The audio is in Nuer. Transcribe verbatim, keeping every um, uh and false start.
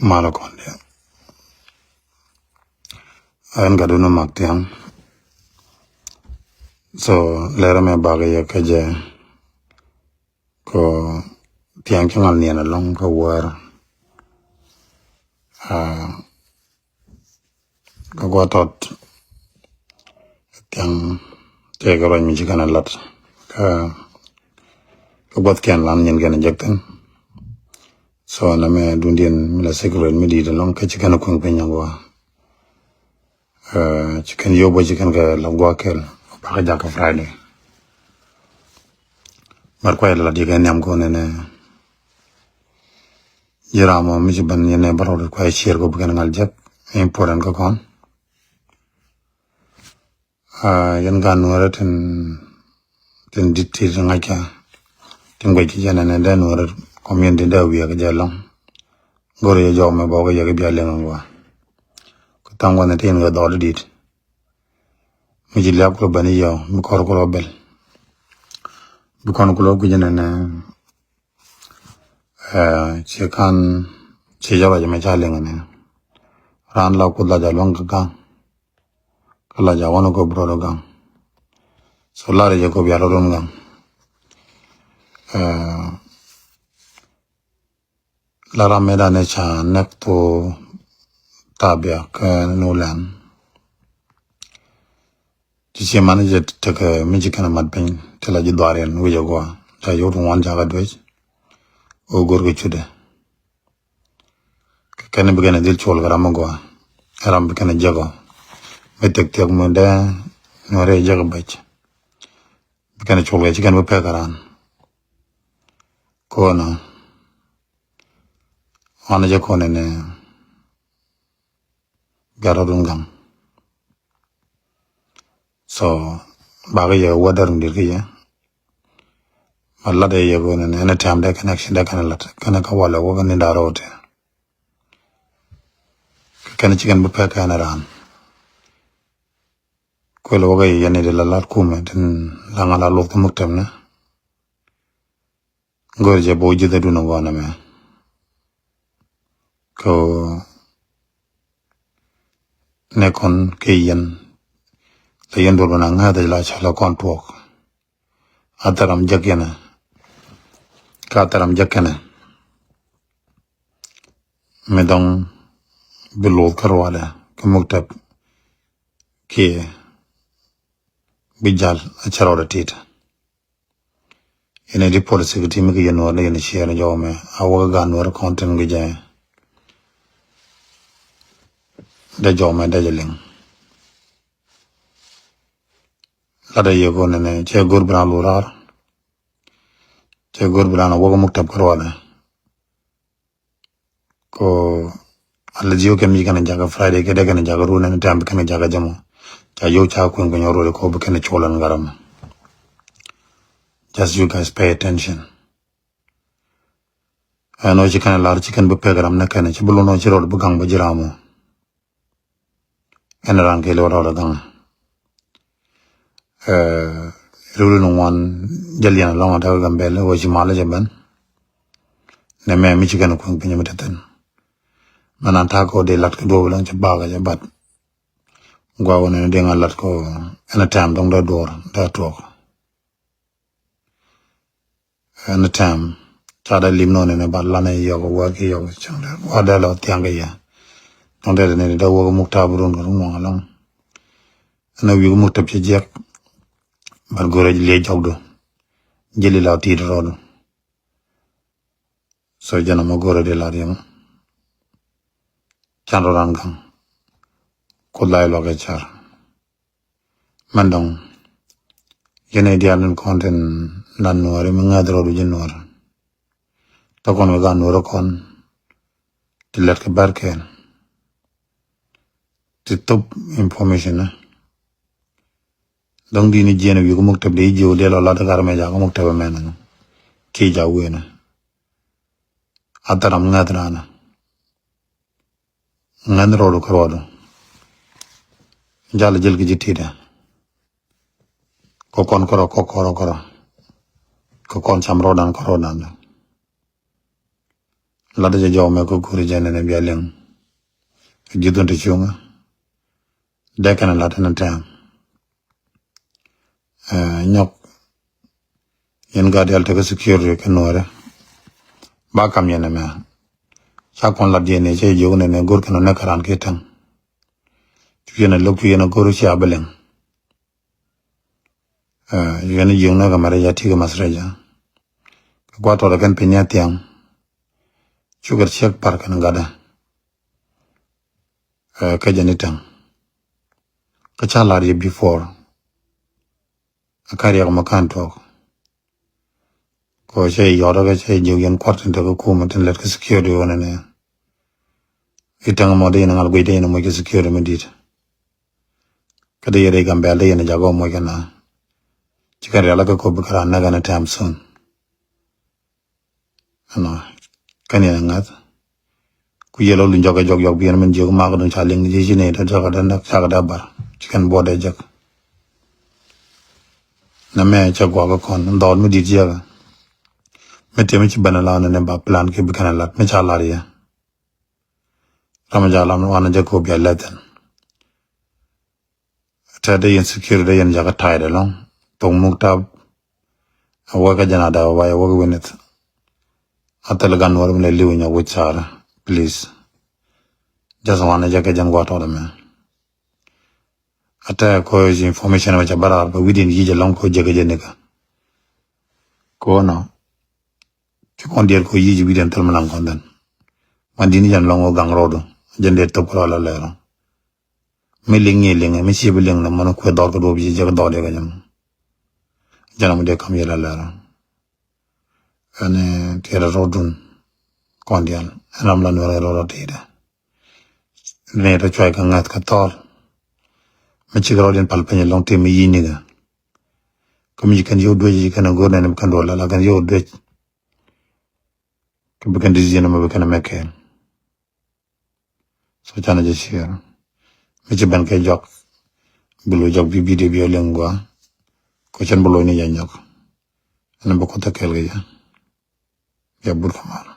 Malɛ kɔn diɛ. Ɛn gatdu ni mak thiaŋ. So lɛrɛ mɛ bak yɛ kä jɛ. Kɔ thiaŋ ci ŋal niɛn ɛlɔŋ kä wäär. Kä guɔ tɔt thiaŋ tëëkɛ ruac mi ci kɛn a lat kä guɔth kɛn lan nyin kɛn a jek thin. So na mɛ dundiɛn mi la secret mi diit alɔŋ kä ci kɛn a kueŋ piny a guɔ. Ci kɛn yop bä ci kɛn kɛ la guɔ kɛl bakɛ jakä Friday. Mar kuay la lat yɛ kɛ niam kɔn nɛnɛ. Ji̱ ram mɔ mi ci ben yɛn ɛ bä rɔɔdɛ kuay ciɛɛr kɔ bi kɛn ŋal jek. Important kä kɔn. Yɛn gan nuɔrɛ tin tin dit ti tin ŋa̱ckɛ tin guɛc ki jɛn ɛn ɛ dee nuɔrɛ community dee wiɛ kɛ jɛ lɔŋ. Go̱r yɛ jɔk mɛ bɔk yɛ kɛ bia liŋ ŋuɔ. Kɛ thaŋ gua̱n tin kɛ dhɔl dit mi ci liap kulɔ ben yɛ mi kɔr kulɔ bel. Bi kɔn kulɔ guic ɛn ɛn ɛ Ci kan ci jɛ ruac mɛ ca liŋ ni ran la kuth la ja luaŋ kä gaŋ. Kä la ja wanɛ kɔ brɔdɔ gaŋ. So la rɛ jɛ kɔ bia rɔdun gaŋ. La ram mɛ dan ni ca nɛk thu tabia kɛ nu lɛn. Ci ci man jɛ tekɛ mi ci kɛn a mat piny ti la ji̱ dhuariɛn wi̱c a gua ca yot ŋuan ca kɛ duec. O gor kɛ cutdɛ kɛ kɛn bi kɛn a dhil cuɔl kɛ ram a gua. Ɛ ram bi kɛn a jek ɔ mi thek thiek mi dee nuɔrɛ jek bɛc. Bi kɛn a cuɔl kɛ ci kɛn bi pek kɛ ran. Kono wan jɛ kɔn ɛn ɛ gat rɔdun gaŋ. So bakɛ yɛ wä dɛr mi dit kä yɛ. Ma lat yɛ yɛ kɔn ɛn ɛ ɛn ɛ tɛm dɛ connection dɛ kɛn ɛ lat kɛn ɛ kä walɛ wä kɛn ni da̱r rɔɔtɛ. Kɛn ci kɛn bi pek kɛn ɛ ran. Kuɛl wä kɛ yɛ yɛn ni di la lat kumɛ tin la ŋa la luth kä muktäm ni. Go̱r jɛ bok ji̱thädun ɛ gɔnɛ mɛ. Kɛ nɛ kɔn kɛ yɛn la yɛn duɔl bä na ŋäth la cä la kɔn tuɔk. A thɛram jek yɛnɛ ka thɛram jek kɛnɛ. Mi dɔŋ bi luth kä rualɛ kä muktäp kiɛ bi jal a cɛ rɔɔdɛ tit. Yɛn ɛ di policy kɛ ti mi kɛ yɛn nuɔr ni yɛn ciɛɛr ni jɔw mɛ a wä kɛ gan nuɔr kɔn tin kɛ jɛ. Dee jɔw mɛ dee jɛ liŋ. Lat a yɛ kɔn nɛ cɛ go̱r bi na lu rar. Cɛ go̱r bi na wä kɛ muktäp kɛ rualɛ. Ko ala ji̱ wä kɛn mi kɛn jakä Friday kɛ dee kɛn jakä run ɛn tɛm bi kɛn jakä jɛ mɔ. Ca yio̱w ca kueŋ kueŋ run ko bi kɛn cuɔl ɛn garam. Just you guys pay attention. Ɛn ɔ ci kɛn lar ci kɛn bi pek ram nɛ kɛn ci bi lon ɔ ci rɔɔd bi gaŋ bä ji̱ ram ɔ. Ɛn ran kɛ lɛ wä rɔɔd gaŋ. Riwli ni ŋuan jäl yɛn lɔŋ a dak Gambɛl wä ci mal jɛ ben. Nɛ mɛ mi ci kɛn kueŋ piny mi te thin. Mɛ nan tak kɔ dee lat kɛ duɔk lɔŋ ci bak jɛ bat. Gua wä nɛ dee ŋa lat kɔ ɛn tɛm dɔŋ dee duɔr dee tuɔk. Ɛn tɛm ca dee lim nɔ nɛ ba lan yɔk wä ki yɔk cäŋ dee wä dee lɔ thiaŋ kɛ yɛ. Dɔŋ dee ni dee wä muk tap run kɛ run ŋuaŋ lɔŋ. Ɛn a wi̱i̱ muk tap ci jiɛk. Bat go̱rɛ liec jɔkdu. Jili la ti̱i̱t rɔɔdu. So jɛn a mɛ go̱rɛ di la riɛm. Can rɔ ran gaŋ. Kuth la iluak kɛ car. Mɛn dɔŋ yɛn i̱ diaal in kɔn tin nan nuɔɔri mi ŋäth rɔɔdu ji̱ nuɔɔri. Tɔ kɔn kɛ gan nuɔɔri kɔn ti lɛt kɛ bɛr kɛɛl ti thop information ni. Dɔŋ di ni jiɛn wi̱i̱ kä muktab di jiw diɛl ɔ lat kar mɛ jakä muktab mɛn ni ki ja wen. A thɛram ŋäth nana. Ŋäth rɔɔdu kä rɔɔdu. Jal jil ki ji̱ titɛ. Kɔ kɔn kɔrɔ kɔ kɔrɔ kɔrɔ. Kɔ kɔn cam rɔɔdan kɔ rɔɔdan. Lat jɛ jɔw mɛ kä kuri jɛ nɛnɛ bia liŋ. Ji̱ dhun ti cuŋä. Dee kɛn lat ɛn tɛm. Ɛ, nyɔk. Yɛn gat dial tekä security kɛ nuɔrɛ. Ba kam yɛn ɛmɛ. Ca kɔn lat yɛn ɛ cɛ jiök nɛnɛ go̱r kɛn ɔ nɛk kɛ ran kiɛ tɛŋ. Cu yɛn ɛ lo̱k cu yɛn ɛ go̱r cia bi liŋ. Ɛ, yɛn jiöknä kɛ mɛrɛ ya tikɛ masrɛja. Kɛ gua̱a̱th tɔt ɛ kɛn piny ni athiaŋ. Cukɛ ciek par kɛn gatdä. Ɛ, kä jɛ ni täŋ. Kä ca lar yɛ before. Ɛ ka riɛk mɛ kan tuɔk. Kɛ cɛ yɔt kä cɛ jiök yɛn kuat tin te kä kumɛ tin lɛt kä security wänɛ ni. I̱ täŋ mɔ dee yɛn ŋal guic dee yɛn moc kä security mi dit. Kä dee yɛn rɛy Gambɛl dee yɛn jak ɔ moc kɛ na. Ci kɛn rial kä kop bi kɛ ran nɛk ɛn time soon. Ɛnɔ kɛn yɛn ŋa̱th. Ku yɛ lɔ luny jɔk ɛ jɔk jɔk bi yɛn min jiök mak dun ca liŋ ji̱ ci ni dee jɔk dee nɛk cak dee bar. Ci kɛn buɔt dee jek. Nɛ mɛ cɛ guak kä kɔn dhɔl mi dit jiɛk. Mi tëë mi ci ben ɛ la nɛ ba plan ki bi kɛn ɛ lat mi ca lar yɛ. Ram jɛ lam wanɛ jɛ ko bia lɛthɛn. Tɛ dee yɛn security dee yɛn jakä ta̱a̱ dee lɔŋ. Thok muk tap. A wäkä jɛn a dee ba ba yɛ wäkä winith. A thil gan wär mi lɛ liw nyɔ wi̱c saarä. Please. Just wanɛ jɛ kɛ jɛn gua̱a̱ tɔɔdɛ mɛ. A tɛ ko information mɛ ca bä raar bä wi̱diɛn yic ɛlɔŋ ko jɛ kɛ jɛ nikä. Ko nɔ. Ci kɔn diɛt ko yic wi̱diɛn thil mi laŋ kɔn then. Man di̱n jɛn lɔŋ wä gaŋ rɔɔdu. Jɛn diɛt thop kɛ rɔ la lɛɛrɔ. Mi liŋ ni liŋ mi ci bi liŋ ni mɔn kuɛ dhɔr kɛ duɔp ji̱ jek dhɔr dee kɛ jɛm. Jɛn mi dee kam yɛ la lɛr. Ɛn tiɛt rɔ dun kɔn dial ɛn ram la nuɛr rɔ rɔ tiɛt. Ni rɔ cuay kɛ ŋa̱th kɛ thɔr. Mi cik rɔ din pal piny lɔŋ ti mi yi̱ ni kɛ. Kä mi ci kɛn yio̱w duec ci kɛn go̱r nɛn bi kɛn duɔl la la kɛn yio̱w duec. Kä bi kɛn di ji̱n mi bi kɛn mɛ kɛɛl. So canɛ jɛ share. Mi ci ben kɛ jɔk. Bi lo jɔk bi video bi liŋ gua. Ko cɛn bi lo ni jɛ nyɔk. Ɛn bi kuth kɛɛl kɛ jɛ. Jɛ but kɛ mal.